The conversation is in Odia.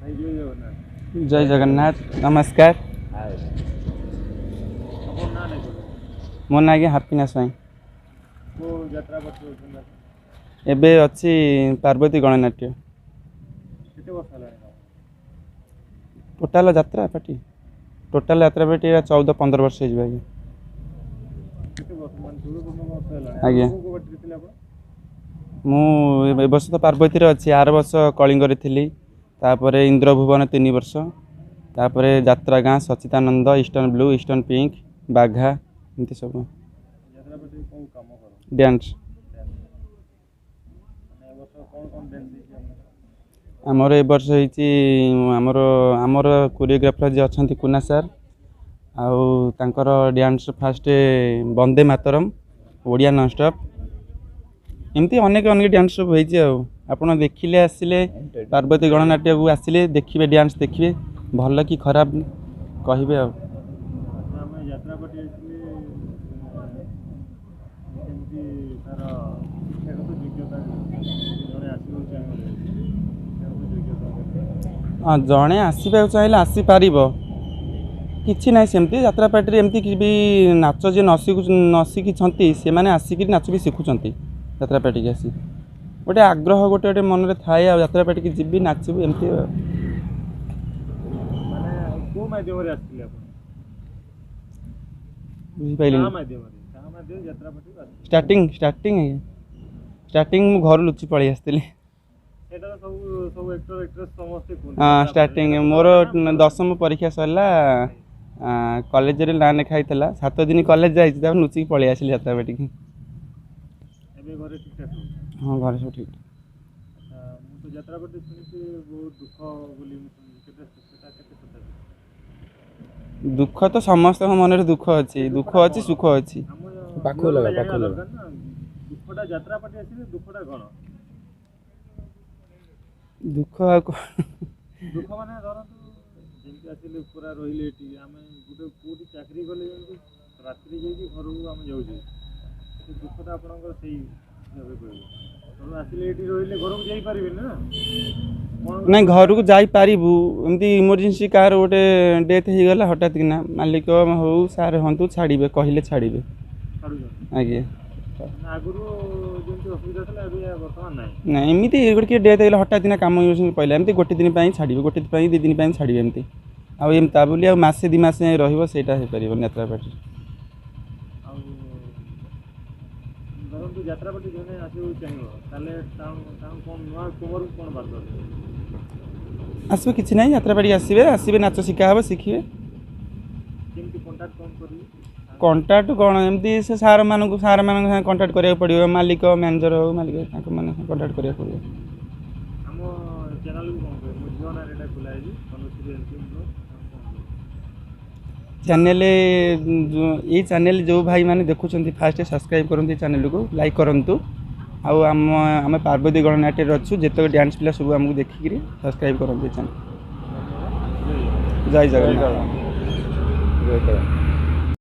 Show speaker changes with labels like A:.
A: ଭାଇ, ଜୟ ଜଗନ୍ନାଥ।
B: ଜୟ ଜଗନ୍ନାଥ, ନମସ୍କାର।
A: ଆପଣ ନାଁ ନାଇଁ?
B: ମୋ ନାଁ ଆଜ୍ଞା ହାପିନା ସ୍ୱାଇଁ।
A: କେଉଁ ଯାତ୍ରା ପାର୍ଟି ଅଛନ୍ତି ଆପଣ?
B: ଏବେ ଅଛି ପାର୍ବତୀ ଗଣନାଟ୍ୟ।
A: କେତେ ବର୍ଷ ହେଲାଣି କାମ?
B: ଟୋଟାଲ ଯାତ୍ରା ପାର୍ଟି, ଟୋଟାଲ ଯାତ୍ରା ପାର୍ଟି 14-15 ବର୍ଷ ହେଇଯିବ ଆଜ୍ଞା।
A: କେତେ ବର୍ଷ ମାନେ 14-15 ବର୍ଷ ହେଲାଣି?
B: ଆଜ୍ଞା।
A: କେଉଁ କେଉଁ ପାର୍ଟିରେ ଥିଲେ ଆପଣ?
B: ମୁଁ ଏ ବର୍ଷ ତ ପାର୍ବତୀରେ ଅଛି, ଆର ବର୍ଷ କଳିଙ୍ଗରେ ଥିଲି, ତାପରେ ଇନ୍ଦ୍ରଭୁବନ 3 ବର୍ଷ, ତାପରେ ଯାତ୍ରା ଗାଁ, Sachidananda, eastern blue, eastern pink, Bagha, ଏମିତି ସବୁ।
A: ଯାତ୍ରା ପାର୍ଟିରେ କେଉଁ କାମ କରନ୍ତି?
B: ଡ୍ୟାନ୍ସ।
A: ମାନେ ଏ ବର୍ଷ କ'ଣ କ'ଣ ଡ୍ୟାନ୍ସ ହେଇଛି ଆପଣଙ୍କର?
B: ଆମର ଏ ବର୍ଷ ହେଇଛି, ଆମର କୋରିଓଗ୍ରାଫର ଯିଏ ଅଛନ୍ତି କୁନା ସାର୍, ଆଉ ତାଙ୍କର dance fast Bande Mataram, Odia nonstop, ଏମିତି ଅନେକ ଅନେକ ଡ୍ୟାନ୍ସ ସବୁ ହେଇଛି। ଆଉ ଆପଣ ଦେଖିଲେ, ଆସିଲେ ପାର୍ବତୀ ଗଣନାଟ୍ୟକୁ ଆସିଲେ ଦେଖିବେ, ଡ୍ୟାନ୍ସ ଦେଖିବେ, ଭଲ କି ଖରାପ କହିବେ। ଆଉ
A: ଆଚ୍ଛା, ଆମେ ଯାତ୍ରା ପାର୍ଟି ଆସିଲେ କେମିତି ତାର ଶିକ୍ଷାଗତ ଯୋଗ୍ୟତା, ଜଣେ ଆସିବାକୁ ଚାହିଁଲେ ଶିକ୍ଷାଗତ ଯୋଗ୍ୟତା କେତେ?
B: ହଁ, ଜଣେ ଆସିବାକୁ ଚାହିଁଲେ ଆସିପାରିବ, କିଛି ନାହିଁ ସେମିତି। ଯାତ୍ରା ପାର୍ଟିରେ ଏମିତି କି ବି ନାଚ ଯିଏ ନ ଶିଖୁ ନ ଶିଖିଛନ୍ତି, ସେମାନେ ଆସିକିରି ନାଚ ବି ଶିଖୁଛନ୍ତି। ଯାତ୍ରା ପାର୍ଟିକି ଆସି ଗୋଟେ ଆଗ୍ରହ ଗୋଟେ ଗୋଟେ ମନରେ ଥାଏ, ଆଉ ଯାତ୍ରା ପାର୍ଟିକି ଯିବି, ନାଚିବି, ଏମିତି ଆଉ।
A: ମାନେ କେଉଁ ମାଧ୍ୟମରେ ଆସିଥିଲେ ଆପଣ?
B: ବୁଝିପାରିଲିନି।
A: କାହା ମାଧ୍ୟମରେ ଯାତ୍ରା ପାର୍ଟିକୁ ଆସିଥିଲେ?
B: ଷ୍ଟାର୍ଟିଂ ଆଜ୍ଞା, ଷ୍ଟାର୍ଟିଂ ମୁଁ ଘରୁ ଲୁଚି ପଳେଇ ଆସିଥିଲି।
A: ସେଇଟା ତ ସବୁ ଆକ୍ଟର ଆକ୍ଟ୍ରେସ୍ ସମସ୍ତେ କୁହନ୍ତି।
B: ହଁ।
A: ଯାତ୍ରା ପାର୍ଟି।
B: ଷ୍ଟାର୍ଟିଂ
A: ଏଇଟା ସତ
B: ମୋର
A: କଥା ନା ମିଛ କଥା?
B: ଦଶମ ପରୀକ୍ଷା ସରିଲା, କଲେଜରେ ନାଁ ଲେଖା ହେଇଥିଲା, 7 ଦିନ କଲେଜ ଯାଇଛି, ତାପରେ ଲୁଚିକି ପଳେଇ ଆସିଲି ଯାତ୍ରା ପାର୍ଟିକି।
A: ଏବେ ଘରେ ଠିକ୍ ଠାକ୍ ସବୁ?
B: ହଁ, ଘରେ ସବୁ ଠିକ୍।
A: ଆଚ୍ଛା, ମୁଁ ତ ଯାତ୍ରା ପାର୍ଟି ଶୁଣିଛି ବହୁତ ଦୁଃଖ ବୋଲି ମୁଁ ଶୁଣିଛି, କେତେ ସେଟା କେତେ ସତ?
B: ଦୁଃଖ ତ ସମସ୍ତଙ୍କ ମନରେ ଦୁଃଖ ଅଛି।
A: ସେ
B: ଦୁଃଖ
A: ଦୁଃଖଟା
B: ଅଛି,
A: କ'ଣ?
B: ସୁଖ ଅଛି।
A: ଆମ
C: ପାଖକୁ
A: ଭିଉଅରମାନେ
C: ଲଗା,
A: ଜାଣିବା
C: ପାଖକୁ ଲଗା।
A: ଦରକାର ନା, ଦୁଃଖଟା ଯାତ୍ରା ପାର୍ଟି ଆସିଲେ ଦୁଃଖଟା କ'ଣ?
B: ଦୁଃଖ ଆଉ କ'ଣ?
A: ଦୁଃଖ ମାନେ ଧରନ୍ତୁ ଯେମିତି ଆସିଲେ ପୁରା ରହିଲେ ଏଠି, ଆମେ ଗୋଟେ କେଉଁଠି ଚାକିରି କଲେ ଯେମିତି ରାତିରେ ଯାଇକି ଘରକୁ ଆମେ ଯାଉଛେ, ସେ ଦୁଃଖଟା ଆପଣଙ୍କର ସେଇ ହିସାବରେ କହିବେ। ଧର ଆସିଲେ ଏଠି ରହିଲେ ଘରକୁ ଯାଇପାରିବେନି ନା କ'ଣ?
B: ନାଇଁ, ଘରକୁ ଯାଇପାରିବୁ। ଏମିତି ଇମର୍ଜେନ୍ସି କାହାର ଗୋଟେ ଡେଥ୍ ହେଇଗଲା ହଠାତ୍ କିନା, ମାଲିକ ହଉ ସାର୍ ହୁଅନ୍ତୁ, ଛାଡ଼ିବେ, କହିଲେ ଛାଡ଼ିବେ।
A: ଛାଡ଼ୁଛନ୍ତି?
B: ଆଜ୍ଞା।
A: ମାନେ ଆଗରୁ ଯେମିତି ଅସୁବିଧା ଥିଲା, ଏବେ ବର୍ତ୍ତମାନ ନାହିଁ?
B: ନାଇଁ, ଏମିତି ଗୋଟେ କିଏ ଡେଥ୍ ହେଇଗଲା ହଠାତ୍ କିନା, କାମ ଇମର୍ଜେନ୍ସି ପଡ଼ିଲା, ଏମିତି ଗୋଟେ ଦିନ ପାଇଁ ଛାଡ଼ିବେ, ଗୋଟେ ପାଇଁ 2 ଦିନ ପାଇଁ ଛାଡ଼ିବେ ଏମିତି। ଆଉ ଏମିତି ତା ବୋଲି ଆଉ ମାସେ 2 ମାସ ଯାଏଁ ରହିବ, ସେଇଟା ହେଇପାରିବନି ଯାତ୍ରା ପାର୍ଟିରେ।
A: ଆଉ ଧରନ୍ତୁ ଯାତ୍ରା ପାର୍ଟି ଜଣେ ଆସିବାକୁ ଚାହିଁବ, ତାହେଲେ ତାଙ୍କୁ କ'ଣ ନୂଆ କୁମରକୁ କ'ଣ ବାର୍ତ୍ତା ଦେବେ?
B: ଆସିବେ, କିଛି ନାହିଁ, ଯାତ୍ରା ପାର୍ଟି ଆସିବେ, ଆସିବେ, ନାଚ ଶିଖା ହେବ, ଶିଖିବେ।
A: କେମିତି କଣ୍ଟାକ୍ଟ କ'ଣ କରିବେ?
B: କଣ୍ଟାକ୍ଟ କ'ଣ, ଏମିତି ସେ ସାର୍ମାନଙ୍କ ସାଙ୍ଗେ କଣ୍ଟାକ୍ଟ କରିବାକୁ ପଡ଼ିବ, ମାଲିକ, ମ୍ୟାନେଜର ହଉ, ମାଲିକ, ତାଙ୍କ ମାନଙ୍କ ସାଙ୍ଗେ କଣ୍ଟାକ୍ଟ କରିବାକୁ ପଡ଼ିବ।
A: ଆମ ଚ୍ୟାନେଲକୁ କ'ଣ କହିବେ? ମୋ ଝିଅ ନାଁରେ ଏଇଟା ଖୋଲା ହେଇଛି, ତନୁଶ୍ରୀ ଏନ୍ ସି। କ'ଣ କହିବେ?
B: ଚ୍ୟାନେଲ, ଏଇ ଚ୍ୟାନେଲ ଯେଉଁ ଭାଇମାନେ ଦେଖୁଛନ୍ତି, ଫାଷ୍ଟ ସବସ୍କ୍ରାଇବ୍ କରନ୍ତୁ ଚ୍ୟାନେଲକୁ, ଲାଇକ୍ କରନ୍ତୁ। ଆଉ ଆମେ ପାର୍ବତୀ ଗଣନାଟ୍ୟରେ ଅଛୁ, ଯେତେକ ଡ୍ୟାନ୍ସ ପିଲା ସବୁ ଆମକୁ ଦେଖିକିରି ସବସ୍କ୍ରାଇବ୍ କରନ୍ତୁ ଏ ଚ୍ୟାନେଲ।
A: ଧନ୍ୟବାଦ, ଜୟ ଜଗନ୍ନାଥ।
B: ଜୟ ଜଗନ୍ନାଥ।
C: ଜୟ ଜଗନ୍ନାଥ।